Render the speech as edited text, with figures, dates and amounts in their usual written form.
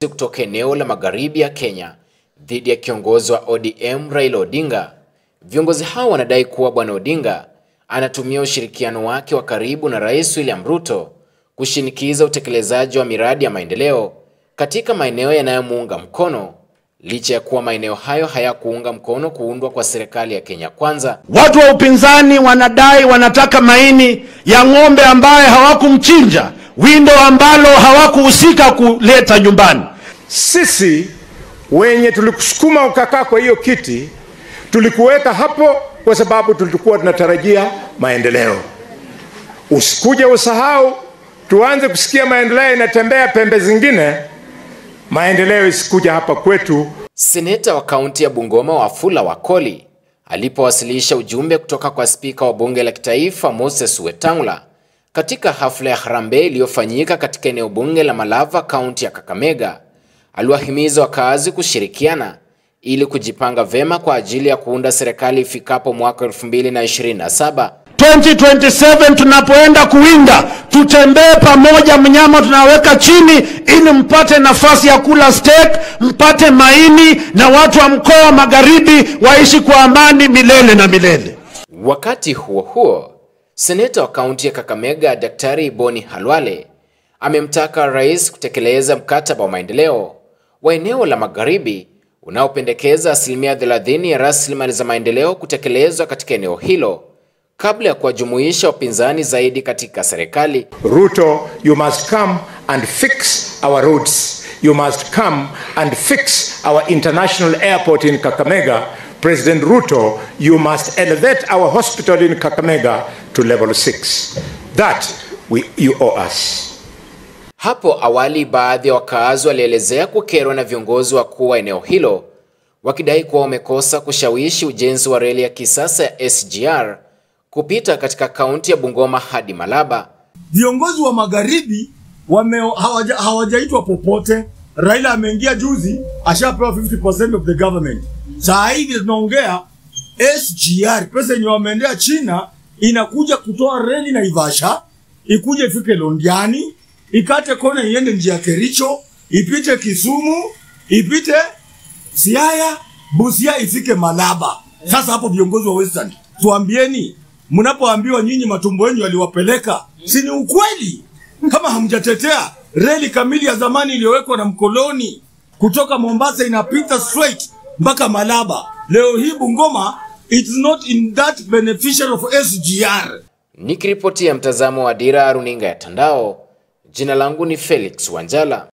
Kutoka eneo la magharibi ya Kenya dhidi ya kiongozi wa ODM Raila Odinga. Viongozi hao wanadai kuwa Bwana Odinga anatumia ushirikiano wake wa karibu na Rais William Ruto kushinikiza utekelezaji wa miradi ya maendeleo katika maeneo yanayomuunga mkono, licha ya kuwa maeneo hayo hayakuunga mkono kuundwa kwa serikali ya Kenya Kwanza. Watu wa upinzani wanadai wanataka maini ya ng'ombe ambaye hawakumchinja, windo ambalo hawakuhusika kuleta nyumbani. Sisi wenye tulikusukuma ukakaa kwa hiyo kiti, tulikuweka hapo kwa sababu tulikuwa tunatarajia maendeleo. Usikuje usahau, tuanze kusikia maendeleo inatembea pembe zingine, maendeleo isikuja hapa kwetu. Seneta wa kaunti ya Bungoma Wafula Wakoli alipowasilisha ujumbe kutoka kwa spika wa bunge la kitaifa Moses Wetangula katika hafla ya harambee iliyofanyika katika eneo bunge la Malava, kaunti ya Kakamega, aliwahimiza wakazi kushirikiana ili kujipanga vema kwa ajili ya kuunda serikali ifikapo mwaka 2027. 2027 tunapoenda kuwinda, tutembee pamoja, mnyama tunaweka chini ili mpate nafasi ya kula steak, mpate maini, na watu wa mkoa wa magharibi waishi kwa amani milele na milele. Wakati huo huo, seneta wa kaunti ya Kakamega Daktari Boni Khalwale amemtaka rais kutekeleza mkataba wa maendeleo wa eneo la magharibi unaopendekeza 30% ya rasilimali za maendeleo kutekelezwa katika eneo hilo kabla ya kuwajumuisha wapinzani zaidi katika serikali. Ruto, you must come and fix our roads. You must come and fix our international airport in Kakamega. President Ruto, you must elevate our hospital in Kakamega to level 6. That you owe us. Hapo awali baadhi ya wakaazi walielezea kukerwa na viongozi wakuu wa eneo hilo wakidai kuwa wamekosa kushawishi ujenzi wa reli ya kisasa ya SGR kupita katika kaunti ya Bungoma hadi Malaba. Viongozi wa magharibi hawajaitwa popote. Raila ameingia juzi, ashapewa 50% of the government. Saa hivi tunaongea SGR, pesa yenye wameendea China inakuja kutoa reli Naivasha, ikuje ifike Londiani, ikate kona iende njia Kericho, ipite Kisumu, ipite Siaya, Busia, ifike Malaba. Sasa hapo viongozi wa Western, tuambieni, mnapoambiwa nyinyi matumbo yenu yaliwapeleka, si ni ukweli? Kama hamjatetea reli kamili ya zamani iliyowekwa na mkoloni kutoka Mombasa inapita straight mpaka Malaba. Leo hii Bungoma it's not in that beneficial of SGR. Nikiripotia mtazamo wa Dira Runinga ya Tandao, jina langu ni Felix Wanjala.